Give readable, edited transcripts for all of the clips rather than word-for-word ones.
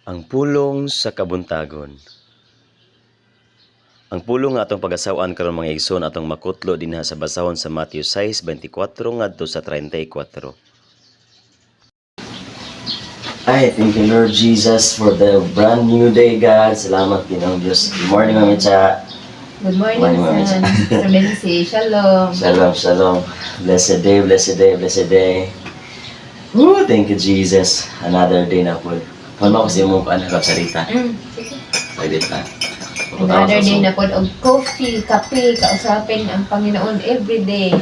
Ang Pulong sa Kabuntagon. Ang pulong nga atong pagasaw-an karon, mga igsoon, atong makutlo dinha sa basahon sa Matthew 6:24 ngadto sa 34. Ay, thank you, Lord Jesus, for the brand new day, God. Salamat, Ginoong Diyos. Good morning, Mami Cha. Good morning, Morning, Mami son. Cha. Sir Bensi. Shalom. Shalom, shalom. Blessed day, blessed day, blessed day. Woo, thank you, Jesus. Another day na po. Paano ako sa imong paano ka sarita? Sige. Pwede pa. Another day na po. Og coffee, kape, kausapin ang Panginoon every day.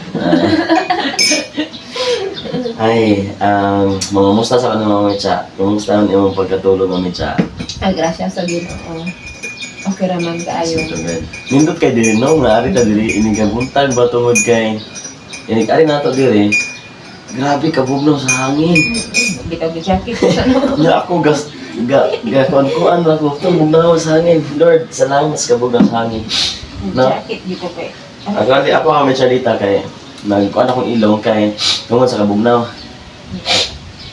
Ay, mga musta sa kanang, Mami Cha? Kumusta ang imong pagkatulog, Mami Cha? Ay, grasya sa Ginoo. Okay raman kaayo. Sige. Nindot kay diri, no, nga ari ta diri inig buntag ba tungod kay inig ari nato diri. Grabe kabugnaw sa hangin. Bitaw gi jacket ko sa no. Nya ako gas ga ga kuan kuan ra ko tong bugnaw sa hangin. Lord, salamat sa kabugnaw sa hangin. No. Jacket di ko kay. Ako ati ako kami Charita kay nagkuan akong ilong kay tungod sa kabugnaw.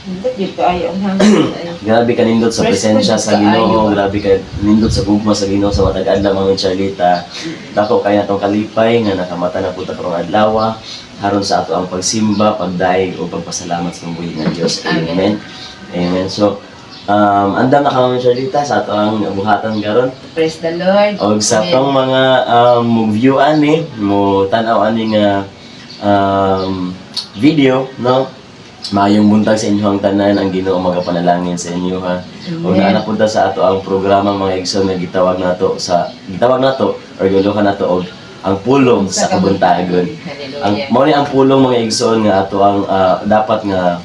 Nindot jud kaayo ang hangin. Ay. Grabe ka nindot sa Fresh presensya food sa kaayo. Ginoo, grabe ka nindot sa gugma sa Ginoo sa matag adlaw, Mami Charlita. Dako kay atong kalipay nga nakamata na pud ta karong adlaw haron sa ato ang pagsimba, pagdaig o pagpasalamat sa buhi nga Dios. Amen. Amen. Amen. So, andam na ka, Mami Charlita, sa ato ang buhatan karon. Praise the Lord. Og sa Amen. atong mga mo view ani, mo tan-aw ani nga video, no? Maayong buntag sa inyong tanan, ang Ginoo magapanalangin sa inyo, ha. Ug Amen. naa na punta sa ato ang programa, mga igsoon, nga gitawag nato or gilukan nato og Ang Pulong sa Kabuntagon. Ang Hallelujah. mao ni ang pulong, mga igsoon, nga ato ang dapat nga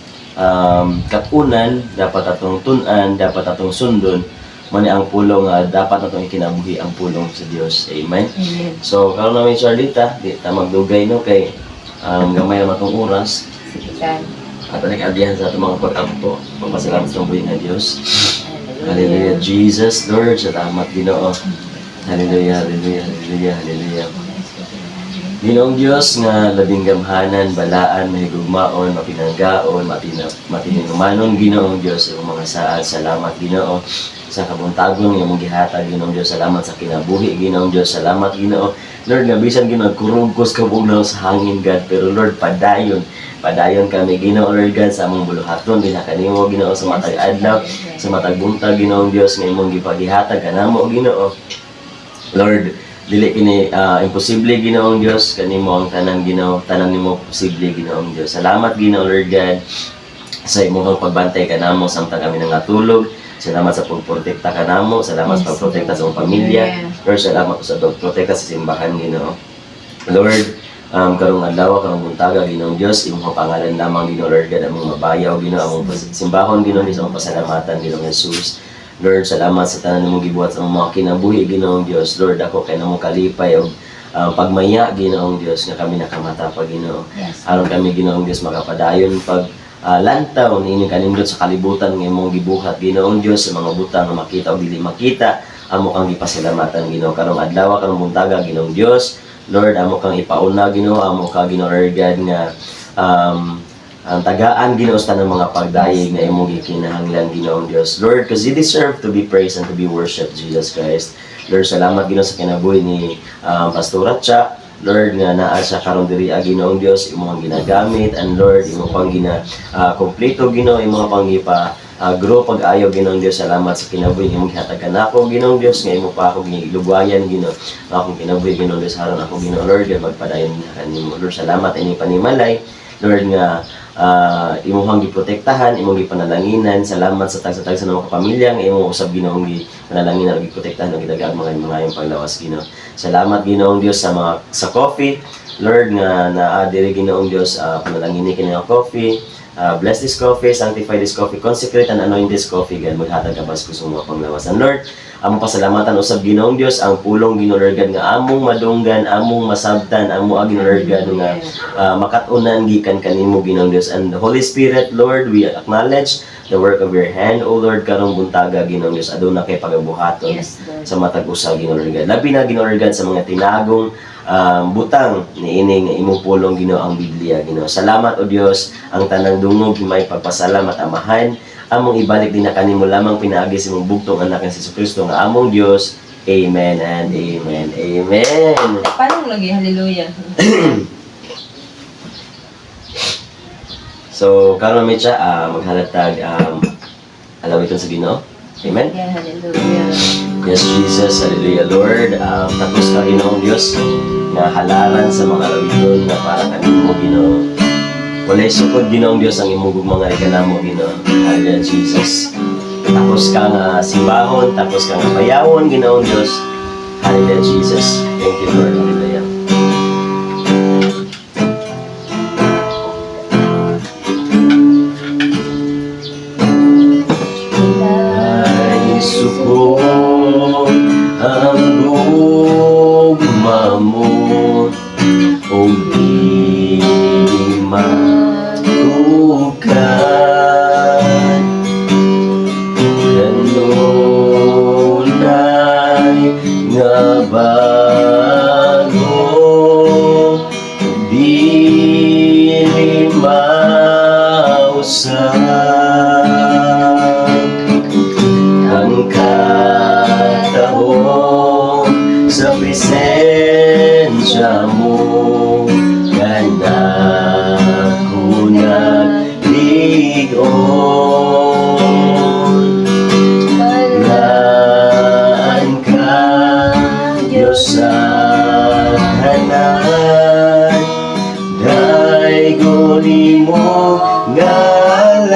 katunan, dapat atong tun-an, dapat atong sundon. Mao ni ang pulong nga dapat natong ikinabuhi, ang pulong sa Dios. Amen. Amen. So karon, Mami Charlita, di ta magdugay, no, kay gamay ra atong oras. Sige, son. Ato na kaabdihan sa atong mga pag-ampo, pagpasalamat sa buhi nga Dios. Hallelujah. Jesus, Lord, salamat, Ginoo. Hallelujah, hallelujah, hallelujah, hallelujah. Ginoong Dios nga labing gamhanan, balaan, mahigugmaon, mapinanggaon, matinumanon, Ginoong Dios, imong mga saad, salamat, Ginoo, sa kabuntagon nga imong gihatag, Ginoong Dios, salamat sa kinabuhi, Ginoong Dios, salamat, Ginoo. Lord, nga bisan Ginoo kurugkos kabugnaw sa hangin, God, pero Lord, padayon, padayon kami, Ginoo, Lord God, sa among buluhaton dinha kanimo, Ginoo, sa matag adlaw, sa matag buntag, Ginoong Dios, nga imong gipagihatag kanamo, Ginoo. Lord, dili kini imposible, Ginoong Dios, kanimo ang tanan, Ginoo, tanan nimo posible, Ginoong Dios. Salamat, Ginoo, Lord God, sa imong pagbantay kanamo samtang kami nangatulog. Salamat sa pagprotekta kanamo, salamat sa pagprotekta sa imong pamilya. Lord, salamat sa pagprotekta sa simbahan, Ginoo. Lord, karong adlaw, karong buntaga, Ginoong Dios, imong pangalan lamang, Ginoo, Lord God, among mabayaw, Ginoo, among simbahon, Ginoo Dios, among pasalamatan, Ginoong Jesus. Lord, salamat sa tanan nimong gibuhat sa among mga kinabuhi, Ginoong Dios. Lord, ako kay namo kalipay og pagmaya, Ginoong Dios, nga kami nakamata pa, Ginoo. Aron kami, Ginoong Dios, makapadayon pag lantaw niining kanindot sa kalibutan nga imong gibuhat, Ginoong Dios, sa mga butang nga makita o dili makita, amo kang gipasalamatan, Ginoo. Karong adlaw, karong buntaga, Ginoong Dios, Lord, amo kang ipauna, Ginoo, amo ka, Ginoo, Lord God, nga ang tagaan, Ginoo, sa tanang mga pagdayeg nga imong gikinahanglan, Ginoong Dios. Lord, because you deserve to be praised and to be worshipped, Jesus Christ. Lord, salamat, Ginoo, sa kinabuhi ni Pastora Cha. Lord, nga naa siya karon diri, Ginoong Dios, imong ginagamit and Lord, imo pang gina kompleto, Ginoo, imong pang gipa grow pag-ayo, Ginoong Dios. Salamat sa kinabuhi imong gihatag kanako, Ginoong Dios, nga imo pa ako gilugwayan, Ginoo, ang akong kinabuhi, Ginoong Dios, aron ako, Ginoo, Lord, nga magpadayon kanimo. Lord, salamat ining panimalay, Lord, nga imong giprotektahan, imong gipanalanginan. Salamat sa tagsa-tagsa ng mga kapamilya nga imong usab, Ginoong, gipanalanginan ug giprotektahan ug gitagaan mga yung paglawas, Ginoo. Salamat, Ginoong Dios, sa mga sa coffee, Lord, nga naa diri, Ginoong Dios, panalangini kini nga coffee. Bless this coffee, sanctify this coffee, consecrate and anoint this coffee, God, maghatag ka sa mga panglawas. And Lord, among pasalamatan usab, Ginoong Dios, ang pulong, Ginoo, Lord God, nga among madunggan, among masabtan, amo Ginoo, Lord God, nga makat-unan gikan kanimo, Ginoong Dios. And the Holy Spirit, Lord, we acknowledge the work of your hand, O Lord, karong buntaga, Ginoong Dios, aduna kay pagabuhaton Yes, Lord. Sa matag usa, Ginoo, Lord God. Labi na, Ginoo, Lord God, sa mga tinagong butang niining imong pulong, Ginoo, ang Biblia, Ginoo. Salamat, O Dios, ang tanang dungog himay pagpasalamat, Amahan. Among ibalik din na kanimo lamang pinaagi sa imong bugtong anak nga si Kristo nga among Dios. Amen and amen. Amen. Paano lagi hallelujah? So, karon, Mitcha, maghalatag alawiton sa Ginoo. Amen. Yeah, hallelujah. Yes, Jesus, hallelujah, Lord. Tapos ka, Ginoong Diyos, nga halaran sa mga alawiton nga para kanimo, Ginoo. Walay sukod, Ginoong Diyos, ang imong gugma nga kanamo, Ginoo. Hallelujah, Jesus. Tapos ka nga simbahon, tapos ka nga bayawon, Ginoong Diyos. Hallelujah, Jesus. Thank you, Lord. Hallelujah. Ay sukod ang gugma mo o di matugkad, kanunay nga bago, dili mausab ang katahom sa presensya mo kanako naglig-on. Balaan ka, Diyos, sa tanan, daygon imong ngalan.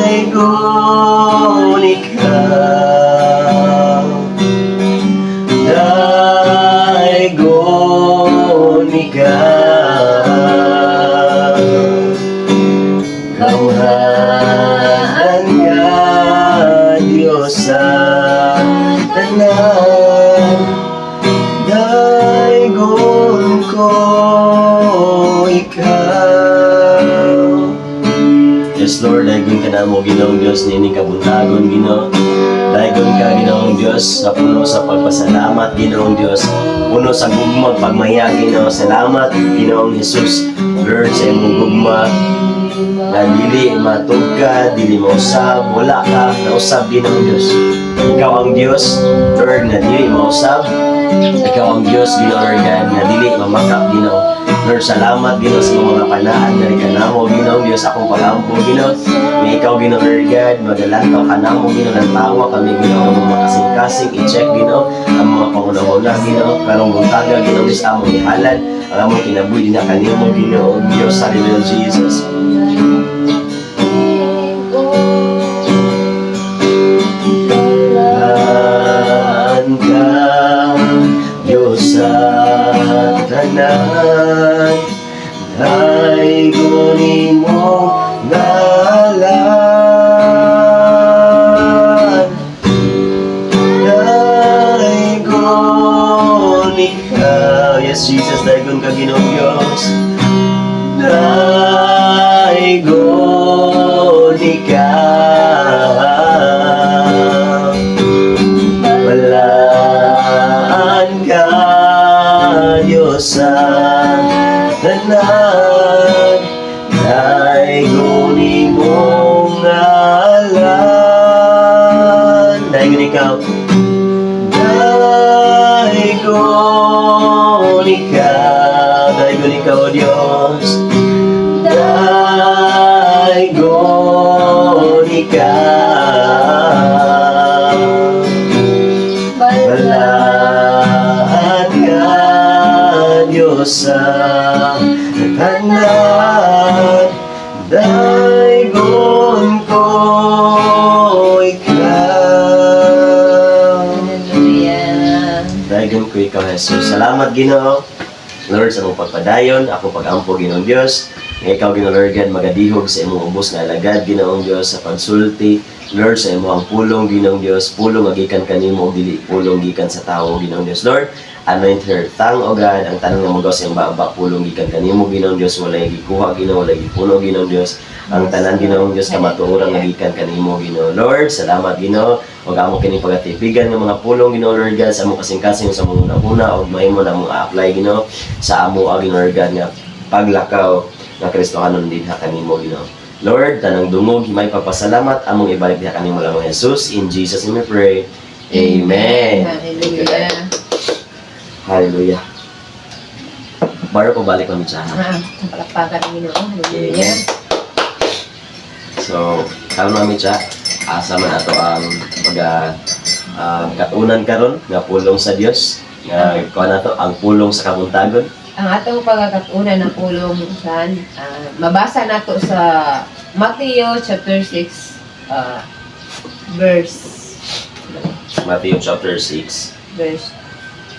Daygon ikaw, Daygon ikaw. Gamhanan ka, Diyos, sa tanan, Daygon ko ikaw. Yes, Lord, daygon ka namo, Ginoong Diyos, niining kabuntagon, Ginoo. Daygon ka, Ginoong Diyos, sa puno sa pagpasalamat, Ginoong Diyos. Puno sa gugma, pagmaya, Ginoo. Salamat, Ginoong Jesus. Lord, sa imong gugma, na dili matugkad, dili mausab, wala ka nausab, Ginoong Diyos. Ikaw ang Diyos, Lord, na dili mausab. Ikaw ang Diyos, Ginoo Lord God, na dili mamakak, Ginoo. Lord, salamat, Ginoo, sa mga panaad na kanamo, Ginoong Diyos, akong pagampo, Ginoo. Nga ikaw, Ginoo Lord God, magalantaw kanamo, Ginoo, lantawa kami, Ginoo, ang mga kasing-kasing, i-check, Ginoo, ang mga panguna-una, Ginoo, karong buntaga, Ginoo, Diyos, among ihalad, ang among kinabuhi din na kanimo, Ginoo, Diyos, hallelujah, Jesus. Balaan ka, Diyos, sa tanan, daygon imong ngalan. Daygon ikaw. Yes, Jesus, daygon ka, Ginoong Diyos. Daygon ikaw. Balaan ka, Diyos, sa tanan, Daygon imong ngalan. Daygon ikaw. Daygon ikaw. Daygon ikaw, Diyos. Daygon ikaw. Balaan ka, Diyos, sa tanan, Daygon ko ikaw. Hallelujah. Daygon ko ikaw, Jesus. Salamat, Ginoo Lord, sa imong pagpadayon, ako pag-ampo, Ginoong Dios. Nga ikaw, Ginoo Lord God, magadihog sa imong ubos nga alagad, Ginoong Dios, sa pagsulti, Lord, sa imong pulong, Ginoong Dios, pulong nga gikan kanimo ug dili pulong gikan sa tawo, Ginoong Dios. Lord, anoint her tongue, O God, ang tanan nga mogawas sa iyang baba, pulong gikan kanimo, Ginoong Dios, walay gikuha, Ginoo, walay gipuno, Ginoong Dios. Ang tanan, Ginoong Dios, kamatuoran nga gikan kanimo, Ginoo. Lord, salamat, Ginoo. Ug amo kining pagatipigan ng mga pulong, Ginoo Lord God, sa among kasing-kasing, sa among una-una ug mahimo na among apply, Ginoo, sa amo, Ginoo Lord God, nga Paglakaw nga Kristohanon dinha kanimo, Ginoo. Lord, tanang dungog, himay, pagpasalamat among ibalik diha kanimo lamang, Jesus. In Jesus' name we pray. Amen. Hallelujah. Hallelujah. Baro ko balik kami siya. Ah, palakpakan ang Ginoo. Hallelujah. Amen. So, karon, Mami Cha, asa man ato ang pag katunan karon nga pulong sa Dios nga kuan nato ang pulong sa kabuntagon? Ang atong pagkakatunan ng pulong san, mabasa nato sa Matthew chapter 6 verse Matthew chapter 6. Verse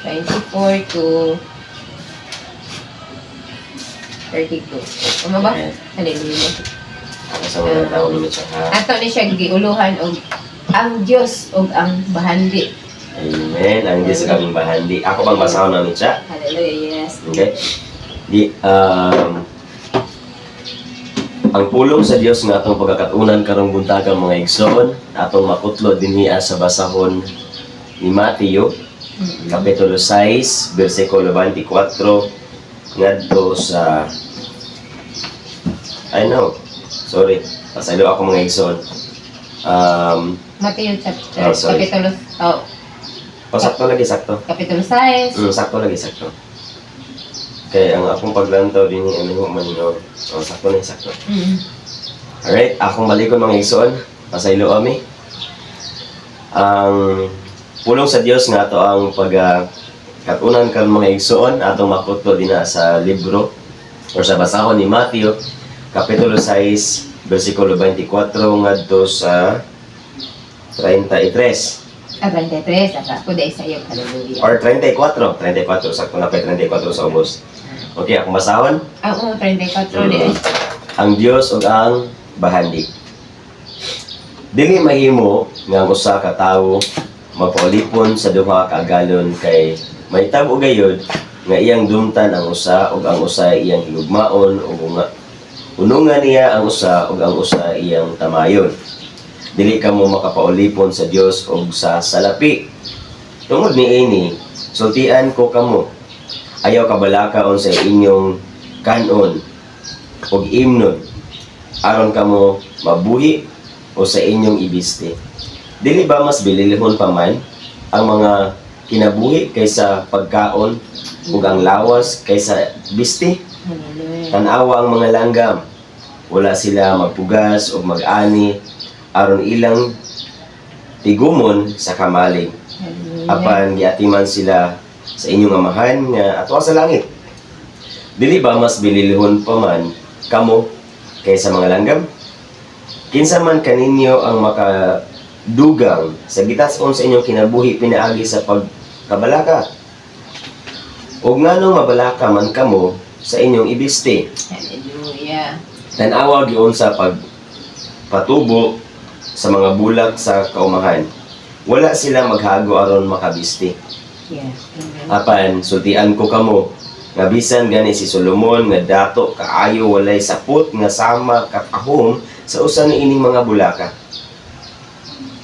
24 to 32. Tama ba? Amen. Hallelujah. Asa man ang tao, Mami Cha, ha? Ato ni siya giuluhan og ang Dios ug ang bahandi. Amen. Ang Diyos sa kaming bahandi. Ako bang basahon, Mami Cha? Hallelujah. Yes. Okay? Di, ang pulong sa Dios nga atong pagkakatunan karong buntaga, mga igsoon, atong makutlo dinhiya sa basahon ni Mateo, kapitulo 6, bersikulo 24 ngadto sa, I know. Sorry. Pasaylo ako, mga igsoon. Mateo chapter Oh, sorry. kapitulo, oh, Oh, sakto lagi, sakto. Kapitulo 6. Sakto lagi, sakto. Kaya ang akong paglantaw din ano man no. Oh, sakto na, sakto. Alright, akong balikon, mga igsoon. Pasaylo ami. Ang pulong sa Dios nga ato ang pag katunan karon, mga igsoon, atong makutlo dinha sa libro or sa basahon ni Matthew kapitulo 6 bersikulo 24 ngadto sa 33. Ah, 33. Asa ko dahil sa iyo. Hallelujah. Or 34, 34, sakto na pa 34 sa ubos. Okay, akong basahon. Ah, oo, 34 di ay. Ang Dios ug ang bahandi. Dili mahimo nga ang usa ka tawo mapaulipon sa duha ka agalon, kay mahitabo gayud nga iyang dumtan ang usa ug ang usa iyang higugmaon, ug nga unungan niya ang usa ug ang usa iyang tamayon. Dili kamo makapaulipon sa Dios ug sa salapi. Tungod niini, sultian ko kamo. Ayaw kabalaka unsa inyong kanon ug imnon aron kamo mabuhi o sa inyong ibisti. Dili ba mas bililhon pa man ang mga kinabuhi kaysa pagkaon ug ang lawas kaysa bisti? Hallelujah. Tan-awa ang mga langgam. Wala sila magpugas o mag-ani aron ilang tigumon sa kamalig. Hallelujah. Apan giatiman sila sa inyong Amahan nga atwa sa langit. Dili ba mas bililhon pa man kamo kaysa mga langgam? Kinsa man kaninyo ang makadugang sa gitas-on sa inyong kinabuhi pinaagi sa pagkabalaka? Ug nganong mabalaka man kamo sa inyong ibisti? Hallelujah. Tan-awa giun sa pagpatubo sa mga bulak sa kaumahan. Wala sila maghago aron makabisti. Yes. Amen. Apan sultian ko kamo nga bisan gani si Solomon nga dato kaayo walay sapot nga sama katahom sa usa niining mga bulaka.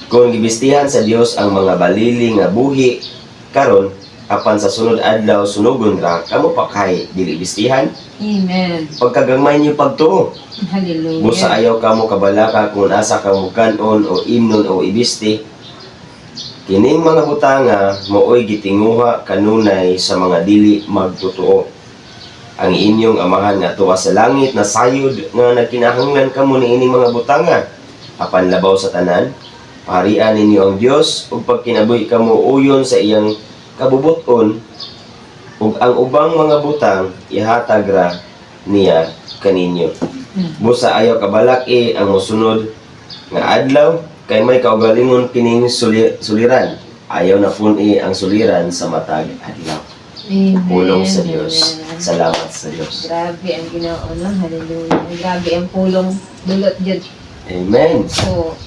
Kung gibistihan sa Dios ang mga balili nga buhi karon apan sa sunod adlaw sunugon ra, kamo pa kay dili bistihan? Amen. Pagkagangmay niyo pagtuo. Hallelujah. Busa ayaw kamo kabalaka kung asa kamo kanon o imnon o ibisti. Kining mga butanga maoy gitinguha kanunay sa mga dili magtotoo. Ang inyong Amahan nga tuwa sa langit nasayod nga nagkinahanglan kamo niining mga butanga. Apan labaw sa tanan, paharian ninyo ang Dios ug pagkinabuhi kamo uyon sa iyang kabubuton, ug ang ubang mga butang ihatag ra niya kaninyo. Busa ayaw kabalaki ang mosunod nga adlaw, kay may kaugalingon kining suliran. Ayaw na pun-i ang suliran sa matag adlaw. Amen. Pulong sa Dios. Amen. Salamat sa Dios. Grabe ang Ginoo, no? Hallelujah. Grabe ang pulong dulot jud. Amen. So,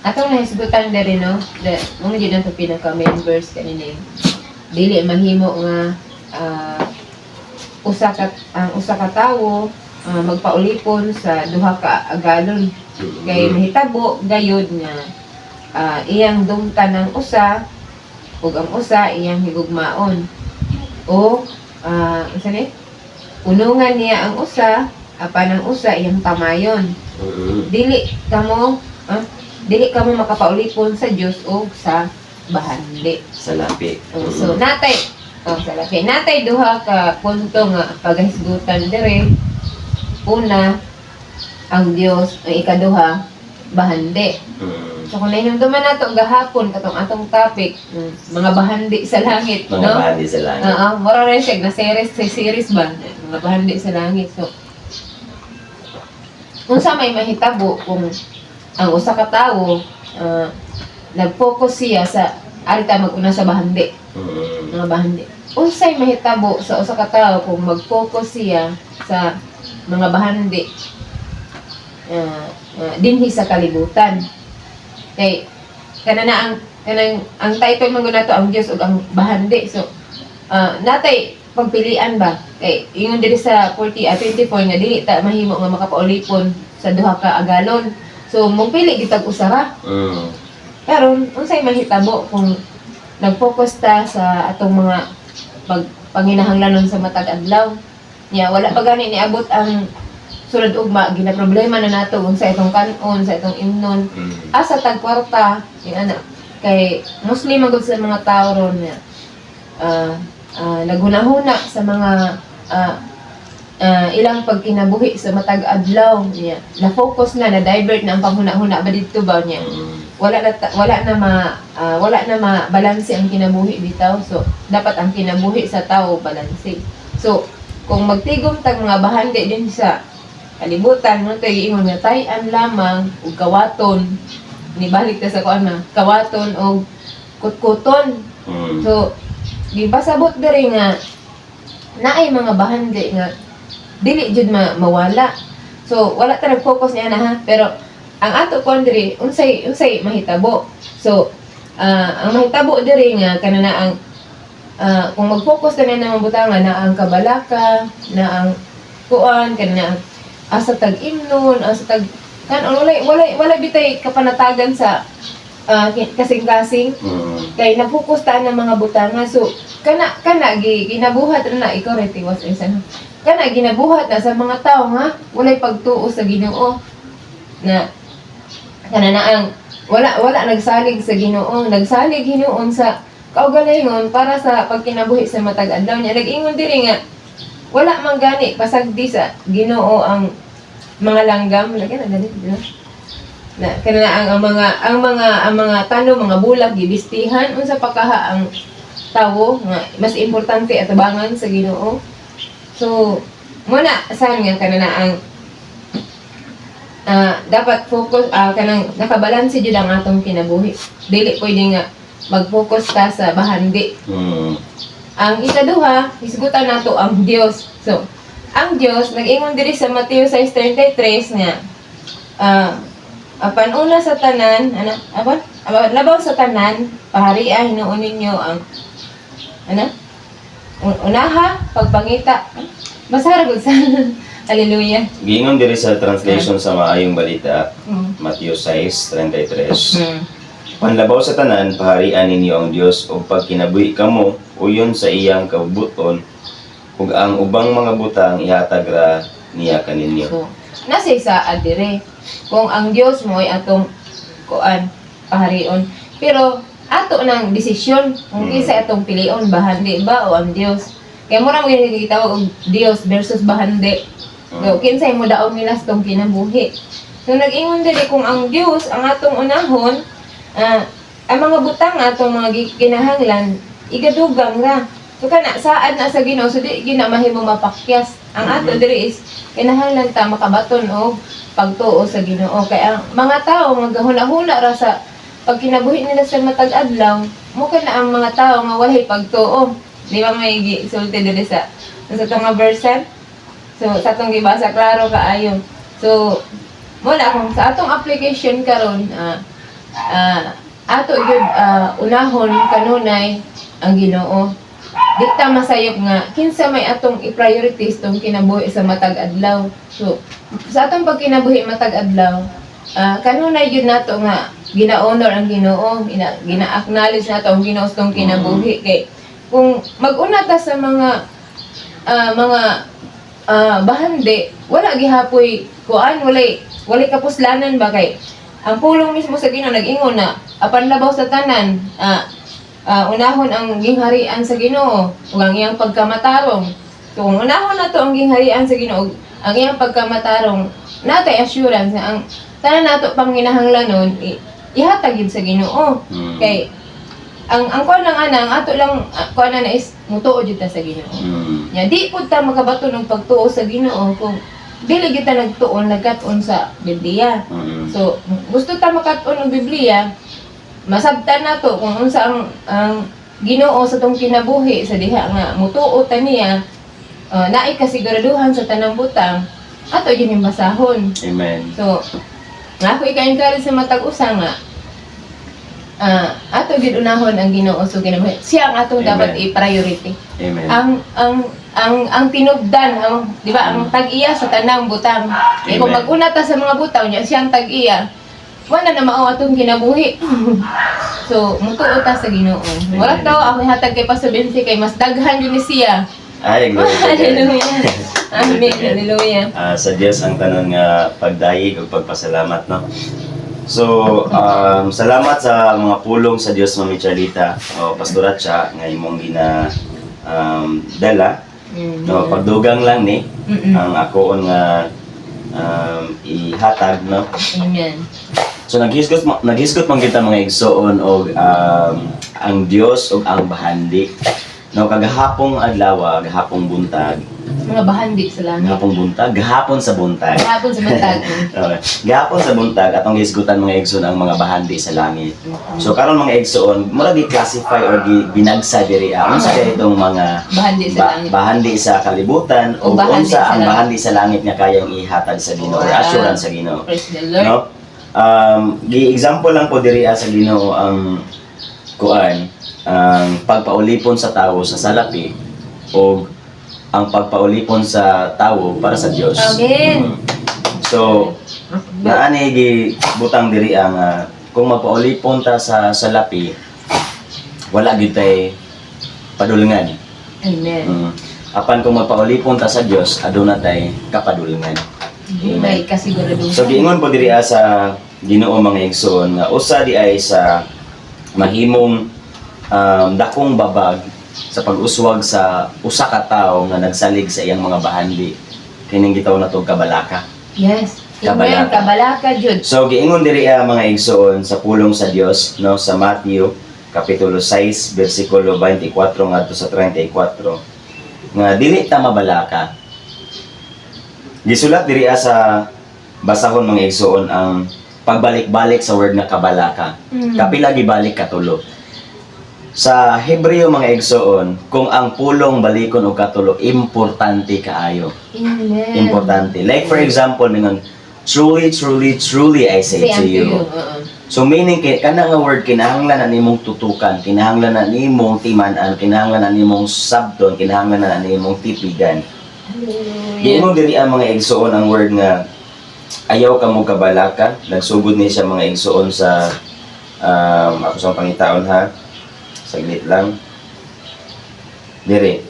atong nahisgutan diri, no? Da, mga jud ang pinaka main verse kanina eh. Dili mahimo nga usa ka ang usa ka tawo magpaulipon sa duha ka agalon, kay mahitabo gayud nga iyang dumtan ang usa ug ang usa iyang higugmaon o unsa ni Punungan niya ang usa, apan ang usa iyang tamayon. Dili kamo makapaulipon sa Dios o sa bahandi. Sa lapi. Oh, so natay, oh, sa lapi. Natay duha ka punto nga paghisgutan dire. Una, ang Dios, ang ikaduha, bahandi. So kung nahinumduman nato gahapon katong atong topic, mga bahandi sa langit, Mga no? bahandi sa langit. Oo, mura rin siya na series, sa series ba? Mga bahandi sa langit. So, unsa may mahitabo kung ang usa ka tawo nag-focus siya sa arita mag-una sa bahandi, mga bahandi. Unsay mahitabo sa usa ka tawo kung mag-focus siya sa mga bahandi dinhi sa kalibutan? Kay kana na ang kanang ang title man gud nato, ang Dios ug ang bahandi. So natay pagpilian ba? Kay ingon diri sa 40 at 24 nga dili ta mahimo nga makapaulipon sa duha ka agalon. So mong pili gitag usa ra. Karon, unsay mahitabo kung nag-focus ta sa atong mga panginahanglanon sa matag adlaw? Nya wala pa gani niabot ang sulod ugma, gina problema na nato unsa itong kanon, sa itong imnon, asa tag kwarta, yung ana. Kay Muslim man gud sa mga tao ron nga naghunahuna sa mga ilang pagkinabuhi sa matag adlaw niya. Na-focus na, na-divert na ang panghuna-huna ba didto ba niya, wala na ma balanse ang kinabuhi bitaw. So dapat ang kinabuhi sa tao balanse. So kung magtigom tag mga bahandi din sa kalibutan mo, tayo giingon nga tay-an lamang ug kawaton, ni balik ta sa kuan na kawaton og kutkuton. So gipasabot diri nga naay mga bahandi nga dili jud mawala. So wala ta nag-focus niya na ha, pero ang ato kuan diri, unsay mahitabo? So ang mahitabo diri nga kana na ang kung mag-focus ta na mga butanga na ang kabalaka, na ang kuan kana na ang asa tag imnon, asa tag kanon, walay bitay kapanatagan sa kasing-kasing kay na-focus ta ng mga butanga. So kana kana gi ginabuhat na ikaw ra tiwas ay sana kana ginabuhat na sa mga tao nga walay pagtuo sa Ginoo, na kana na ang wala wala nagsalig sa Ginoo, nagsalig hinuon sa kaugalingon para sa pagkinabuhi sa matag adlaw niya. Nag-ingon diri nga wala man gani pasagdi sa Ginoo ang mga langgam lagi na dali, di ba? Na kana na ang mga tanom, mga bulak gibistihan, unsa pa kaha ang tawo nga mas importante atabangan sa Ginoo. So muna saan nga kana na ang dapat focus, kanang nakabalanse jud ang atong kinabuhi. Dili pwede nga mag-focus ta sa bahandi. Ang ikaduha, hisgutan nato ang Dios. So ang Dios nag-ingon diri sa Mateo 6:33 nga apan una sa tanan, ana, apan apan labaw sa tanan, paharia hinuon ninyo ang ana unaha pagpangita. Basa ra gud sa Hallelujah. Giingon diri sa translation sa Maayong Balita, Mateo 6:33. Panlabaw sa tanan, paharian ninyo ang Dios ug pagkinabuhi kamo uyon sa iyang kabubut-on, ug ang ubang mga butang ihatag ra niya kaninyo. So, nasa isa dire. Kung ang Dios mo ay atong kuan paharion. Pero ato nang desisyon kung kinsa atong pilion, bahandi ba o ang Dios. Kay mura mo gyud gitawag og Dios versus bahandi. So, kinsay mo daog nila sa tong kinabuhi. So, nag-ingon diri kung ang Dios ang atong unahon, ang mga butang atong mga kinahanglan igadugang ra. So kana saad na sa Ginoo, so di gina mahimo mapakyas. Ang ato diri is kinahanglan ta makabaton og pagtuo sa Ginoo. Kay ang mga tao magahuna-huna ra sa pagkinabuhi nila sa matag adlaw, mo kana ang mga tao nga walay pagtuo. Di ba may gisulti diri sa tong nga verse? So sa atong gibasa, klaro kaayo. So muna kung sa atong application karon, ato gyud unahon kanunay ang Ginoo. Di ta masayop nga kinsa may atong i-priorities tong kinabuhi sa matag adlaw. So sa atong pagkinabuhi matag adlaw, kanunay gyud nato nga gina-honor ang Ginoo, gina-acknowledge nato ang Ginoo sa tong kinabuhi, kay kung mag-una ta sa mga mga Bahandi wala gihapoy kuan, walay kapuslanan ba, kay ang pulong mismo sa Ginoo nag-ingon na apan labaw sa tanan, unahon ang gingharian sa Ginoo ug ang iyang pagkamatarong. So kung unahon nato ang gingharian sa Ginoo ug ang iyang pagkamatarong, natay assurance nga ang tanan nato panginahanglanon ihatag gyud sa Ginoo. Kay ang kuan lang ana, ang ato lang kuan na is mutuo jud ta sa Ginoo. Nya di pud ta makabaton og pagtuo sa Ginoo kung dili gyud ta nagtuon, nagkat-on sa Biblia. So gusto ta makat-on og Biblia, masabtan nato kung unsa ang Ginoo sa tong kinabuhi sa diha nga mutuo ta niya, naay kasiguraduhan sa tanang butang, ato gyud yung basahon. Amen. So, nga ako ika-encourage sa matag usa nga ato gyud unahon ang Ginoo sa kinabuhi. Siya ang atong Amen. dapat i-priority. Amen. Ang tinubdan, ang, di ba, ang tag-iya sa tanang butang. Eh, kung Amen. mag-una ta sa mga butang niya, siya ang tag-iya. Wala na mao atong kinabuhi. So, mutuo ta sa Ginoo. Wala Amen. to ako hatag kay Pastor Bensi kay mas daghan yun ni siya. Ay, glory to God. Hallelujah. Amen. Glory to God. Hallelujah. Ah, sa Dios ang tanan nga pagdayeg ug pagpasalamat, no. So, salamat sa mga pulong sa Dios, Mami Charlita o Pastora Cha, nga imong gina dala, no. Pagdugang lang ni ang akoon nga ihatag, no. Amen. So naghisgot man kita, mga igsoon, og ang Dios ug ang bahandi. No, kagahapong adlaw, gahapong buntag, Mga bahandi sa langit. gahapong buntag, gahapon sa buntag. Gahapon sa buntag. Okay. Gahapon sa buntag atong hisgutan, mga igsoon, ang mga bahandi sa langit. So karon, mga igsoon, mura gi-classify or gi binagsa diri ah. Unsa kay itong mga Bahandi sa langit. Bahandi sa kalibutan O o bahandi unsa sa ang langit. Bahandi sa langit nga kayang ihatag sa Ginoo or assurance sa Ginoo. Praise the Lord. No? Gi-example lang po diri ah sa Ginoo ang kuan, ang pagpaulipon sa tao sa salapi o ang pagpaulipon sa tao para sa Dios. Amen. So, naani gi butang diri ang kung magpaulipon ta sa salapi, wala gyud tay padulngan. Amen. Apan kung magpaulipon ta sa Dios, aduna tay kapadulngan. May kasiguraduhan. So giingon po diri ah sa Ginoo, mga igsoon, nga usa di ay sa mahimong dakong babag sa pag-uswag sa usa ka tawo nga nagsalig sa iyang mga bahandi kining gitawag natong kabalaka. Yes. Amen. Kabalaka. Kabalaka, jud. So giingon diri ah, mga igsoon, sa pulong sa Dios, no, sa Matthew kapitulo 6 bersikulo 24 ngadto sa 34 nga dili ta mabalaka. Gisulat diri ah sa basahon, mga igsoon, ang pagbalik-balik sa word nga kabalaka. Kapila gibalik? Katulo. Sa Hebreo, mga igsoon, kung ang pulong balikon og katulo, importante kaayo. Amen. Importante. Like for example, mingon, "Truly, truly, truly I say Say to unto you." you. Oo. So meaning kana nga word kinahanglan na nimong tutukan, kinahanglan na nimong timan-an, kinahanglan na nimong sabton, kinahanglan na nimong tipigan. Hallelujah. Giingon diri ang mga igsoon ang word nga ayaw ka mo kabalaka. Nagsugod ni siya, mga igsoon, sa ako sa pangitaon ha. Saglit lang. Diri.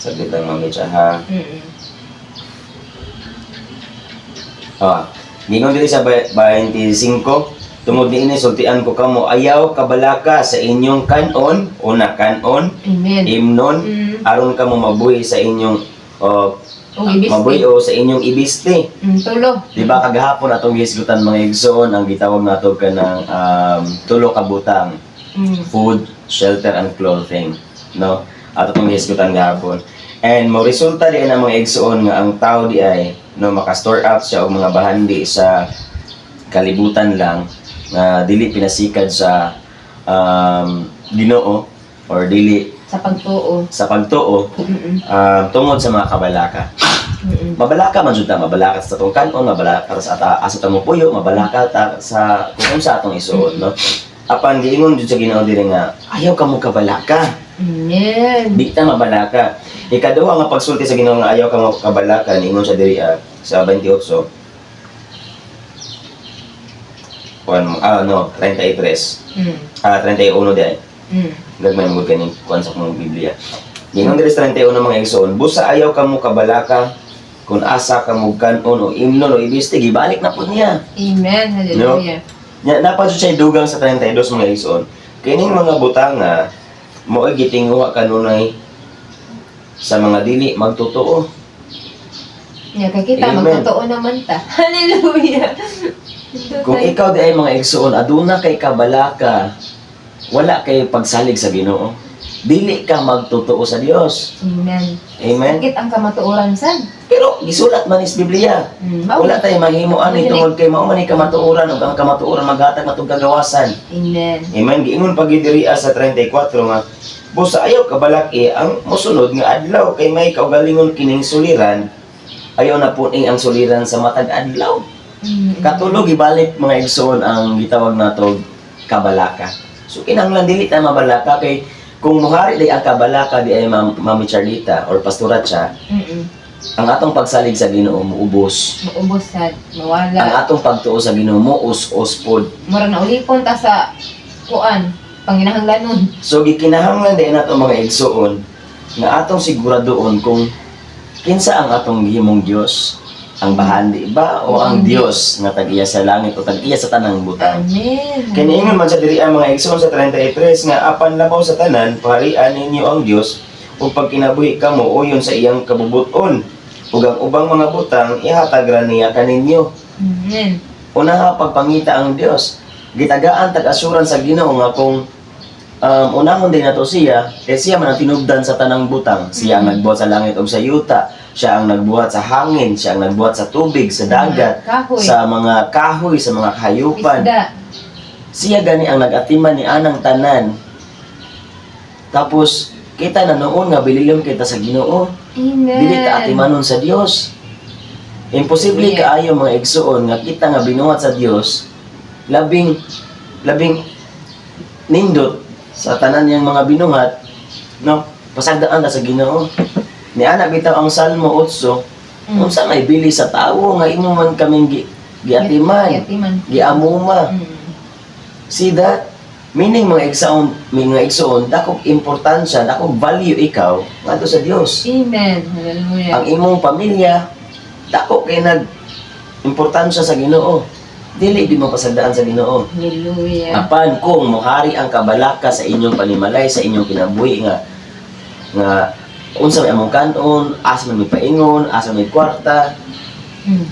Saglit lang, Mami Cha, ha. Ah, giingon diri sa 25, "Tungod niini sultian ko kamo, ayaw kabalaka sa inyong kanon, una kanon, Amen. imnon, aron kamo mabuhi sa inyong O ibisti. Mabuhi o sa inyong ibisti." Tulo. Di ba kagahapon atong gihisgutan, mga igsoon, ang gitawag nato kanang tulo ka butang: food, shelter and clothing, no? Ato tong gihisgutan gahapon. And mo resulta di ang mga igsoon nga ang tao di ay, no, maka-store up siya og mga bahandi sa kalibutan lang nga dili pinasikad sa Ginoo or dili Sa pagtuo. Sa pagtuo tungod sa mga kabalaka. Mabalaka man jud ta, mabalaka sa atong kanon, mabalaka sa asa ta mo puyo, mabalaka ta sa kung unsa atong isuot, no. Apan giingon jud sa Ginoo diri nga ayaw ka mo kabalaka. Amen. Di ta mabalaka. Ikaduha nga pagsulti sa Ginoo nga ayaw ka mo kabalaka, niingon siya diri sa 28. Kuan mo, no, 33. 31 di ay. Gagmay mo kaning kuan sa akong Biblia. Giingon diri sa 31, mga igsoon, "Busa ayaw kamo kabalaka kung asa kamo kan-on o imnon o ibisti," gibalik na pud niya. Amen. Hallelujah. Nya napa jud siya dugang sa 32, mga igsoon. "Kining mga butanga mao'y gitinguha kanunay sa mga dili magtotoo." Nya kay kita Amen. magtotoo naman ta. Hallelujah. Kung ikaw diay, mga igsoon, aduna kay kabalaka, wala kay pagsalig sa Ginoo. Dili ka magtotoo sa Dios. Amen. Amen. Sakit ang kamatuoran sad. Pero gisulat man is Biblia. Mao. Wala tayo mahimo ani tungod kay mao man ni kamatuoran ug ang kamatuoran maghatag natong kagawasan. Amen. Amen. Giingon pa gyud diri sa 34 nga, "Busa ayaw kabalaki ang mosunod nga adlaw kay may kaugalingon kining suliran, ayaw na pun ang suliran sa matag adlaw." Katulog ibalik, mga igsoon, ang gitawag nato kabalaka. So kinahanglan dili ta mabalaka kay kung muhari day ang kabalaka di ay Mami Charlita or Pastora Cha, ang atong pagsalig sa Ginoo muubos. Maubos sad, Ang mawala. atong pagtuo sa Ginoo mo us-us pod. Mura na ulipon ta sa kuan, panginahanglanon. So gikinahanglan din nato, mga igsoon, nga atong siguradoon kung kinsa ang atong gihimong Dios. Ang bahandi ba o ang Dios nga tag-iya sa langit o tag-iya sa tanang butang? Amen. Kay niingon man sa diri ang mga igsoon sa 33 nga, "Apan labaw sa tanan, paharian ninyo ang Dios ug pagkinabuhi kamo uyon sa iyang kabubuton, ug ang ubang mga butang ihatag ra niya kaninyo." Amen. Unaha pagpangita ang Dios. Gitagaan tag-assurance sa Ginoo nga kung unahon din nato siya, kay siya man ang tinubdan sa tanang butang. Siya ang nagbuhat sa langit ug sa yuta, siya ang nagbuhat sa hangin, siya ang nagbuhat sa tubig, sa dagat, Mga kahoy. sa mga kahoy, sa mga kahayupan. Isda. Siya gani ang nag-atiman ni anang tanan. Tapos kita na noon nga bililyon kita sa Ginoo. Amen. Dili ta atimanon sa Dios. Imposible kaayo, mga igsuon, nga kita nga binuhat sa Dios, labing labing nindot sa tanan niyang mga binuhat, no, pasagdaan ta sa Ginoo. Ni ana bitaw ang Salmo 8, "Unsa may bili sa tawo nga imo man kaming giatiman, Giatiman. giamuma?" See that? Meaning, mga igsoon, dakog importansya, dakog value ikaw ngadto sa Dios. Amen. Hallelujah. Ang imong pamilya dako kay nag importansya sa Ginoo. Dili di mo pasagdaan sa Ginoo. Hallelujah. Apan kung mohari ang kabalaka sa inyong panimalay, sa inyong kinabuhi nga nga unsa may among kanon, asa man may paingon, asa may kwarta,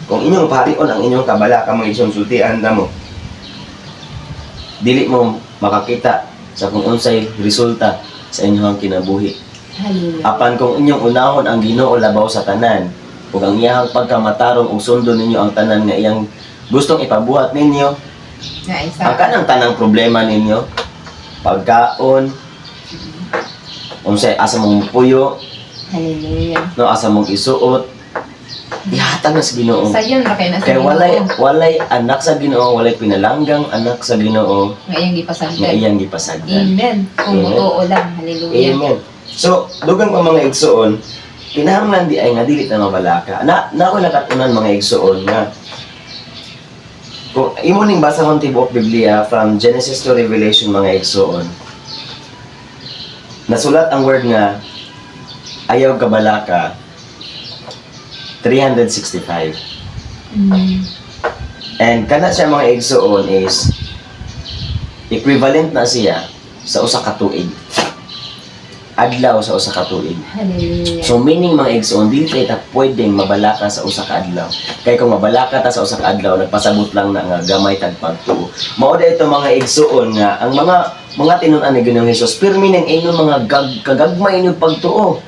kung inyong paharion ang inyong kabalaka, mga igsoon, sultian na mo, dili mo makakita sa kung unsay resulta sa inyong kinabuhi. Hallelujah. Apan kung inyong unahon ang Ginoo labaw sa tanan, ug ang iyang pagkamatarong ug sundon ninyo ang tanan nga iyang gustong ipabuhat ninyo, Na isa. ang kanang tanang problema ninyo, pagkaon, unsay asa mong puyo, Hallelujah. no, asa mong isuot, ihatag na sa Ginoo. Sayon ra kay na sa Kay walay Ginoo. walay anak sa Ginoo, walay pinalanggang anak sa Ginoo Nga iyang nga gipasagdan. iyang gipasagdan. Amen. Kung Amen. motoo lang. Hallelujah. Amen. So, dugang pa, mga igsoon, kinahanglan di ay nga dili ta mabalaka. Na na ako nakatunan, mga igsoon, nga kung imo ning basahon tibuok Biblia from Genesis to Revelation, mga igsoon, nasulat ang word nga "ayaw kabalaka" 365. And kana siya, mga igsoon, is equivalent na siya sa usa ka tuig. Adlaw sa usa ka tuig. Hallelujah. So meaning, mga igsoon, dili kay ta pwedeng mabalaka sa usa ka adlaw. Kay kung mabalaka ta sa usa ka adlaw, nagpasabot lang na nga gamay tag pagtuo. Mao ito, mga igsoon, nga ang mga tinun-an ni Ginoong Hesus pirmi ning ingon mga kagagmay inyong pagtuo.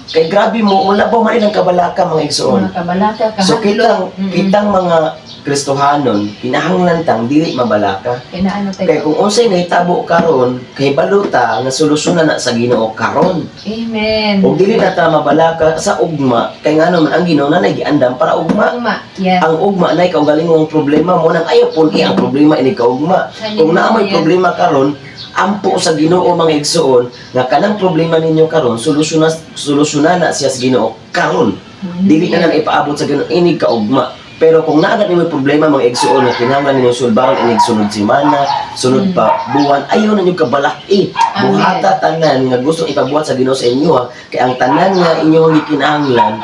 Kay grabe mo, wala pa man ilang kabalaka, mga igsoon. Mga kabalaka, kahadlok. So kitang kitang mga Kristohanon, kinahanglan tang dili mabalaka. Kay naano tayo. Kay kung unsay nahitabo karon, kay baluta nga solusyonan na sa Ginoo karon. Amen. Ug dili na ta mabalaka sa ugma kay ngano man ang Ginoo na giandam para ugma. Ugma. Yes. Ang ugma nay kaugalingong problema mo nang ayaw pun ang problema ini kaugma. Kung naa may Hallelujah. problema karon, ampo sa Ginoo, mga igsoon, nga kanang problema ninyo karon solusyonan na siya sa Ginoo karon. Dili na nang ipaabot sa Ginoo inig kaugma. Pero kung naa gani moy problema, mga igsuon, nga kinahanglan ninyo sulbaron inig sunod semana, sunod pa buwan, ayaw na ninyo kabalaki. Amen. Buhata tanan nga gustong ipabuhat sa Ginoo sa inyo ha, kay ang tanan nga inyong gikinahanglan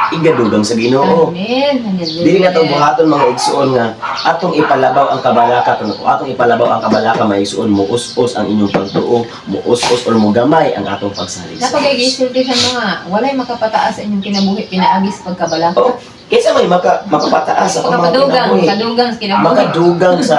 igadugang sa Ginoo. Amen. Hallelujah. Dili na to buhaton, mga igsuon, nga atong ipalabaw ang kabalaka. Kung atong ipalabaw ang kabalaka, mga igsuon, muus-us ang inyong pagtuo, muus-us or mugamay ang atong pagsalig sa Napagay Diyos. gisulti sa mga walay makapataas sa inyong kinabuhi pinaagi sa pagkabalaka. Oh, kaysa may makapataas sa mga Makapadugang, kinabuhi. makadugang sa kinabuhi. Makadugang sa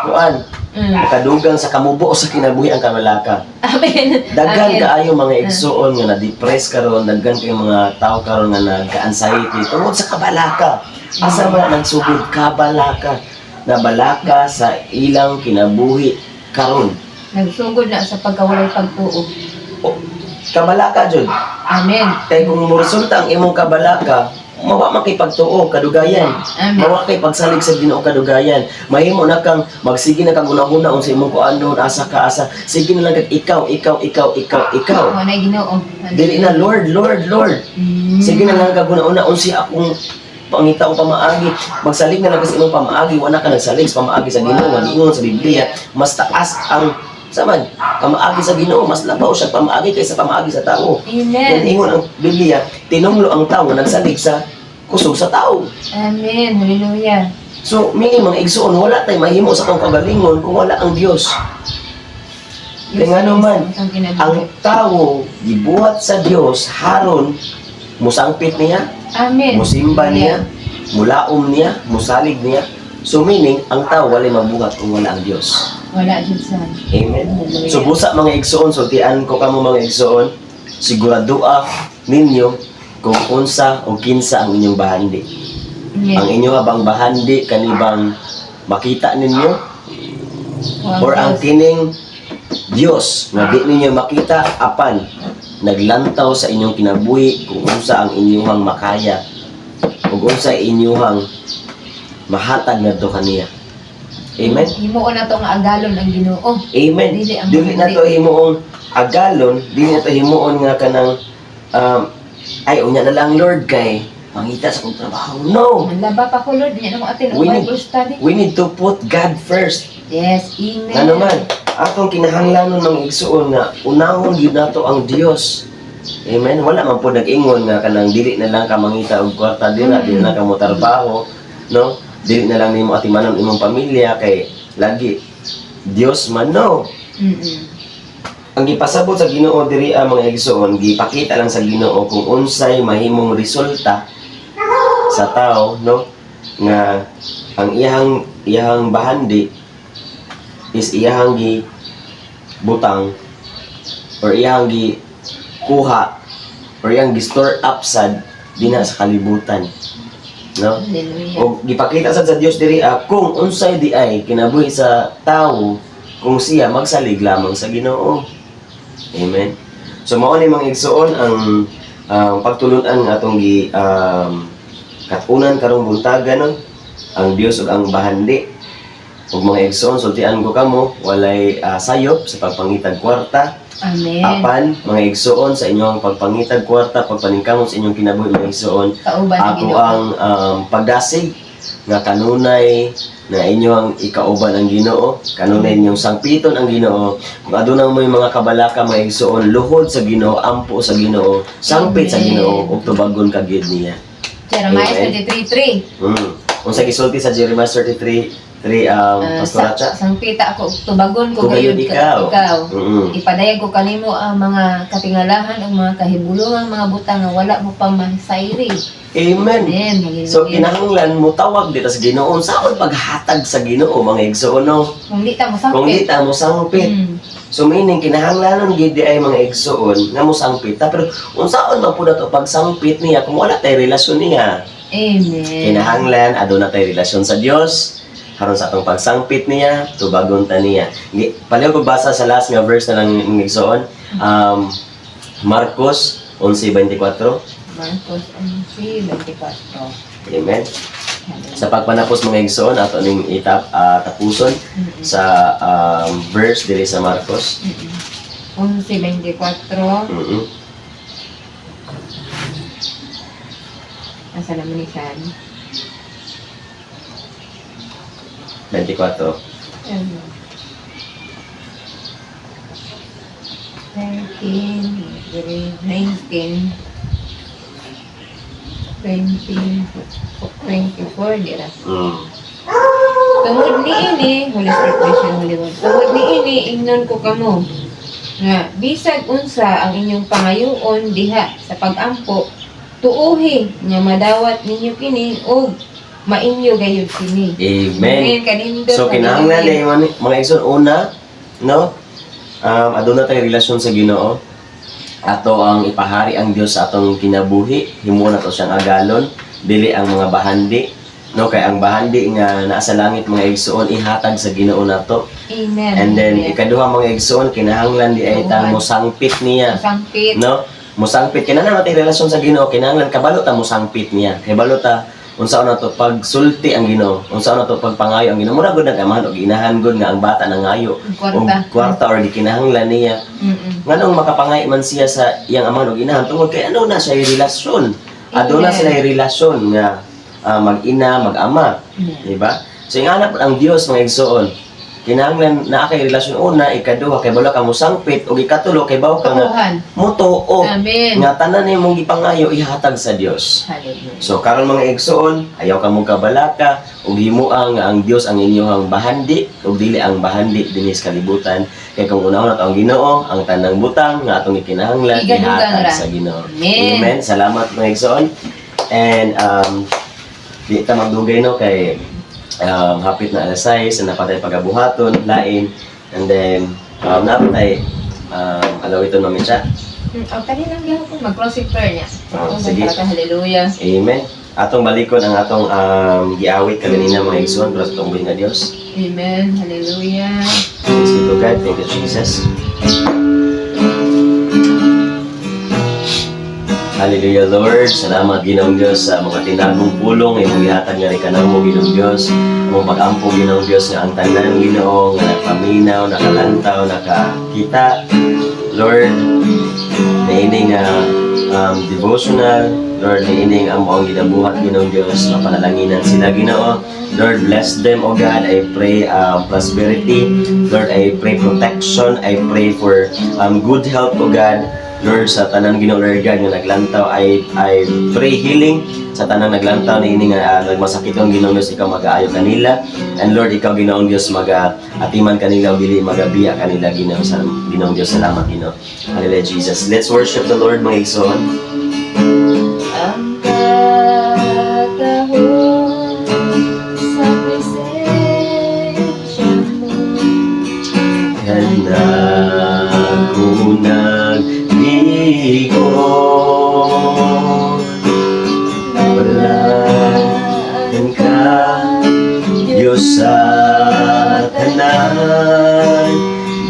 kuan, makadugang sa kamubo sa kinabuhi ang kabalaka. Amen. Daghan Amen. kaayo, mga igsuon, nga na-depress karon, daghan kaayo mga tao karon nga nagka-anxiety tungod sa kabalaka. Asa man nagsugod kabalaka? Nabalaka sa ilang kinabuhi karon. Nagsugod na sa pagkawalay pagtuo. O, kabalaka jud. Amen. Kay kung moresulta ang imong kabalaka, mawa man kay pagtuo kadugayan. Amen. Mawa kay pagsalig sa Ginoo kadugayan. Mahimo na kang magsige na kang hunahuna unsa imong kuanon, asa ka asa. Sige na lang kag ikaw, ikaw, ikaw, ikaw, ikaw. Mo na Ginoo. Dili na Lord, Lord, Lord. Sige na lang kag una unsi akong pangita og pamaagi. Magsalig na lang ka sa imong pamaagi, wala ka nagsalig sa pamaagi sa Ginoo. Wow. Wow. Ingon sa Biblia, mas taas ang saman pamaagi sa Ginoo, mas labaw siya pamaagi kaysa pamaagi sa tao. Amen. Yan ingon ang Biblia, tinunglo ang tao nagsalig sa kusog sa tao. Amen. Hallelujah. So, meaning, mga igsuon, wala tay mahimo sa atong kagalingon kung wala ang Dios. Kaya nga naman, Ang kinabuhi. ang tao gibuhat sa Dios haron musangpit niya, Amen. musimba niya, mulaom niya, musalig niya. So meaning, ang tao walay mabuhat kung wala ang Dios. Wala jud sa. Amen. Hallelujah. So busa, mga igsuon, sultian ko kamo, mga igsuon, siguradoa ninyo kung unsa o kinsa ang inyong bahandi. Amen. Ang inyo bang bahandi kanibang makita ninyo Wa or ang Diyos. kining Dios nga di ninyo makita apan naglantaw sa inyong kinabuhi kung unsa ang inyong makaya ug unsa inyong mahatag ngadto kaniya? Amen. Himuon na to nga agalon ang Ginoo. Amen. Dili ang Dili na to himuong agalon, dili na to himuon nga kanang ay, unya na lang Lord kay mangita sa kong trabaho. No. Manlaba pa ko, Lord, niya na mo atin ang We need- Bible study. We need to put God first. Yes, amen. Nga naman, atong kinahanglanon, mga igsuon, nga unahon gyud nato ang Dios. Amen. Wala man po nag-ingon nga kanang dili na lang ka mangita og kwarta dira, dili na lang ka mo trabaho, no? Dili na lang nimo atimanon imong pamilya kay lagi Dios man, no. Ang gipasabot sa Ginoo diri ang mga igsuon, gipakita lang sa Ginoo kung unsay mahimong resulta sa tao, no, nga ang iyang iyang bahandi is iyang gi butang or iyang gi kuha or iyang gi store up sad dina sa kalibutan, no? Hallelujah. O gipakita sad sa Dios diri kung unsay di ay kinabuhi sa tawo kung siya magsalig lamang sa Ginoo. Amen. So mao ni, mga igsuon, ang pagtulun-an nga atong gi kat-unan karong buntaga, no, ang Dios ug ang bahandi. Ug mga igsuon, sultian ko kamo, walay sayop sa pagpangitag kwarta. Amen. Apan, mga igsuon, sa inyong pagpangitag kwarta, pagpaningkamot sa inyong kinabuhi, mga igsuon, Kauban ang ako Ginoo. ang pagdasig nga kanunay na inyong ikauban ang Ginoo, kanunay ninyong sangpiton ang Ginoo. Kung aduna mo'y mga kabalaka, mga igsuon, luhod sa Ginoo, ampo sa Ginoo, sangpit sa Amen. Ginoo ug tubagon ka gyud niya. Jeremiah Amen. 23:3. Unsa gisulti sa Jeremiah 33:3, Pastor Racha? Sangpita ako ug tubagon ko Kung gayud gayud ikaw. ikaw. Ipadayag ko kanimo ang mga katingalahan ug mga kahibulungang mga butang nga wala mo pa masayri. Amen. Amen. Hallelujah. So kinahanglan mo tawag dito sa Ginoo. Saon paghatag sa Ginoo, mga igsuon, no? Kung di ta mo Kung di sangpit. ta mo sangpit. So meaning kinahanglanon gid di ay, mga igsuon, nga mosangpit ta, pero unsaon man pud ato pagsangpit niya kung wala tay relasyon niya? Amen. Kinahanglan aduna tay relasyon sa Dios aron sa atong pagsangpit niya, tubagon ta niya. Palihog ko basa sa last nga verse na lang, mga igsuon. Marcos 11:24. Marcos 11:24. Amen. Sa pagpanapos, mga igsoon, ato ning itap tapuson sa verse diri sa Marcos. 11:24. Asa naman ni San? 24. Ano? 13, 19, 20, 24, di ra. Tungod niini, Holy Spirit, bless you, Holy Word. Tungod niini, ingnon ko kamo nga bisag unsa ang inyong pangayoon diha sa pag-ampo, tuuhi nga madawat ninyo kini ug mainyo gayud kini. Amen. Kanindot. So kinahanglan eh mga igsoon, una, no? Aduna tay relasyon sa Ginoo. Ato ang ipahari ang Dios sa atong kinabuhi, himo na to siyang agalon, dili ang mga bahandi, no? Kay ang bahandi nga naa sa langit, mga igsoon, ihatag sa Ginoo nato. Amen. And then ikaduha, mga igsoon, kinahanglan di ay ta mosangpit niya. Sangpit. No? Musangpit kinahanglan natin relasyon sa Ginoo, kinahanglan kabalo ta musangpit niya. Kay balo ta unsaon na to pagsulti ang Ginoo, unsaon na to pagpangayo ang Ginoo. Mura gud ang amahan og inahan gud nga ang bata nangayo Ang og kwarta. Kwarta or gikinahanglan niya. Nganong makapangay man siya sa iyang amahan og inahan? Tungod kay ano na siya yung relasyon. Aduna Amen. sila yung relasyon nga mag-ina, mag-ama. Di ba? So yung anak ang Dios, mga igsoon. Kinahanglan naa kay relasyon una, ikaduha kay balo ka mosangpit, ug ikatulo kay bawo ka nga Tuuhan. motuo Amen. nga tanan nimong gipangayo ihatag sa Dios. Hallelujah. So karon, mga igsoon, ayaw ka mong kabalaka ug himoa nga ang Dios ang inyong bahandi ug dili ang bahandi dinhi sa kalibutan. Kay kung unahon nato ang Ginoo, ang tanang butang nga atong gikinahanglan Igadugang ihatag ra. sa Ginoo. Amen. Amen. Salamat, mga igsoon. And di ta magdugay, no, kay hapit na alas 6 na napatay pagabuhaton lain, and then napatay alawiton mami siya. Oh, kanina lang gihapon mag-closing prayer niya. Oh, Oh, sige. Hallelujah. Amen. Atong balikon ang atong giawit kaganina, mga igsoon, para sa atong buhi nga Dios. Amen. Hallelujah. Thanks be to God. Thank you, Jesus. Hallelujah, Lord. Salamat, Ginoong Diyos, sa mga tinagong pulong imong gihatag nga kanamo, Ginoong Diyos. Among pag-ampo, Ginoong Diyos, nga ang tanan, Ginoo, nga nagpaminaw, nakalantaw, nakakita, Lord, niini nga devotional, Lord, niini nga amo ang ginabuhat, Ginoong Diyos, mapanalanginan sila, Ginoo. Lord, bless them, O God. I pray prosperity. Lord, I pray protection. I pray for good health, O God. Lord, sa tanan, Ginoo, Lord God, nga naglantaw, I pray healing sa tanan naglantaw niini nga nagmasakit ang Ginoong Diyos, ikaw mag-aayo kanila. And Lord, ikaw, Ginoong Diyos, maga-atiman kanila o dili magabiya kanila, Ginoo sa Ginoong Diyos. Salamat, Ginoo. Hallelujah, Jesus. Let's worship the Lord, mga igsoon. Ang katahom sa presensya mo. Kanang nagbikon, balaan ka, Diyos, sa tanan.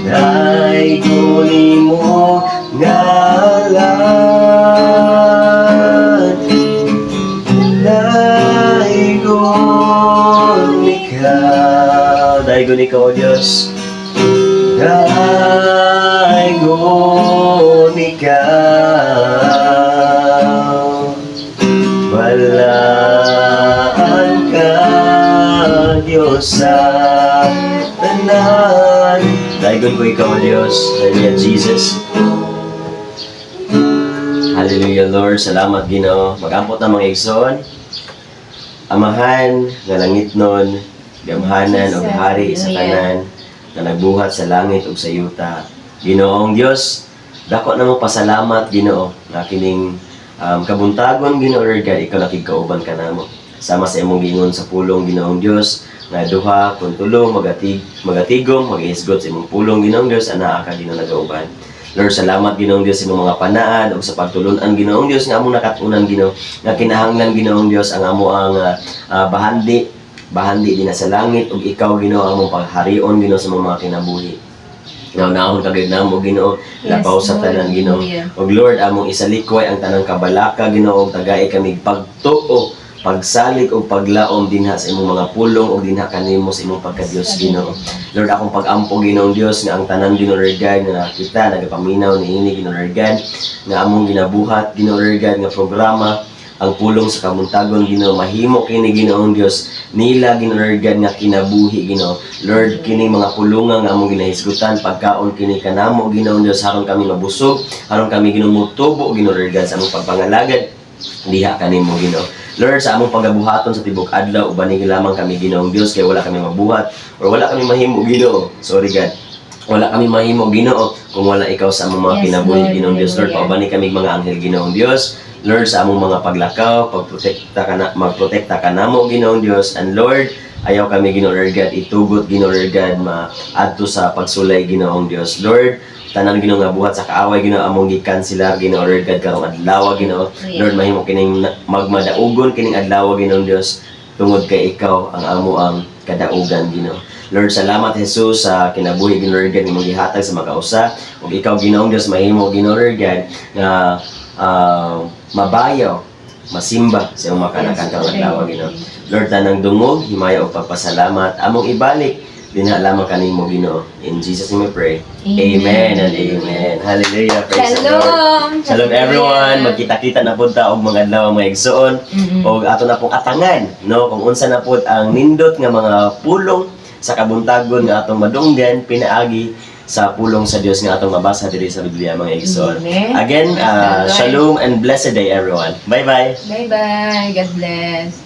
Daygon nimo ngalan. Daygon ikaw. Daygon ikaw, O Diyos. Daygon ikaw. Balaan ka, Diyos, sa tanan. Daygon ko ikaw, O Diyos. Hallelujah, Jesus. Hallelujah, Lord. Salamat, Ginoo. Mag-ampo ta, mga igsoon. Amahan nga langitnon, gamhanan og hari sa tanan, nga nagbuhat sa langit ug sa yuta. Ginoong Dios, dako namo pasalamat, Ginoo, nga kining kabuntagon, Ginoo Lord God, ikaw nakigkauban kanamo. Sama sa imong giingon sa pulong, Ginoong Dios, nga duha kun tulo magatigom magahisgot sa imong pulong, Ginoong Dios, anaa ka, Ginoo, nagauban. Lord, salamat, Ginoong Dios, sa imong mga panaad ug sa pagtulun-an, Ginoong Dios, nga among nakat-unan, Ginoo, nga kinahanglan, Ginoong Dios, ang amo ang bahandi bahandi din sa langit ug ikaw, Ginoo, ang among pagharion, Ginoo, sa among mga kinabuhi. Nga unahon ka gid namo, Ginoo, labaw sa Lord. tanan, Ginoo. Hallelujah. Ug Lord, among isalikway ang tanang kabalaka, Ginoo, ug tagai kami pagtuo, pagsalig ug paglaom dinha sa imong mga pulong ug dinha kanimo sa imong pagka-Dios, Ginoo. Lord, akong pag-ampo, Ginoong Dios, nga ang tanan, Ginoo Lord God, nga nakita nagapaminaw niini, Ginoo Lord God, nga among ginabuhat, Ginoo Lord God, nga programa. Ang pulong sa kabuntagon, Ginoo, mahimo kini, Ginoong Dios, nila, Ginoo Lord God, nga kinabuhi, Ginoo. Lord, kini mga pulungan nga among ginahisgutan, pagkaon kini kanamo, Ginoong Dios, aron kami mabusog, aron kami, Ginoo, motubo, Ginoo Lord God, sa among pagpangalagad diha kanimo, Ginoo. Lord, sa among pagabuhaton sa tibok adlaw, ubani lamang kami, Ginoong Dios, kay wala kami mabuhat or wala kami mahimo, Ginoo. Sorry, God. Wala kami mahimo, Ginoo, kung wala ikaw sa among mga kinabuhi, Lord. Ginoong Dios. Lord, Hallelujah. paubani kami mga anghel, Ginoong Dios. Lord, sa among mga paglakaw, pagprotekta ka na, magprotekta ka namo, Ginoong Dios. And Lord, ayaw kami, Ginoo Lord God, itugot, Ginoo Lord God, maadto sa pagsulay, Ginoong Dios. Lord, tanan, Ginoo, nga buhat sa kaaway, Ginoo, among gikanselar, Ginoo Lord God, karong adlaw, Ginoo. Lord, mahimo kining magmadaugon kining adlaw, Ginoong Dios, tungod kay ikaw ang amo ang kadaugan, Ginoo. Lord, salamat, Jesus, sa kinabuhi, Ginoo Lord God, imong gihatag sa makausa. Ug ikaw, Ginoong Dios, mahimo, Ginoo Lord God, nga mabayaw, masimba sa imong makanakan karong adlaw, Ginoo. Lord, tanang dungog, himaya ug pagpasalamat among ibalik dinha lamang kanimo, Ginoo. In Jesus' name we pray. Amen and amen. Hallelujah. Praise the Lord. Shalom! Shalom, everyone. Magkita-kita na pud ta og mga adlaw, mga igsoon. Og ato na pong atangan, no, kung unsa na pud ang nindot nga mga pulong sa kabuntagon nga atong madunggan pinaagi sa pulong sa Dios nga atong mabasa diri sa Biblia, mga igsoon. Amen. Again, Praise the Lord. shalom and blessed day, everyone. Bye-bye. Bye-bye. God bless.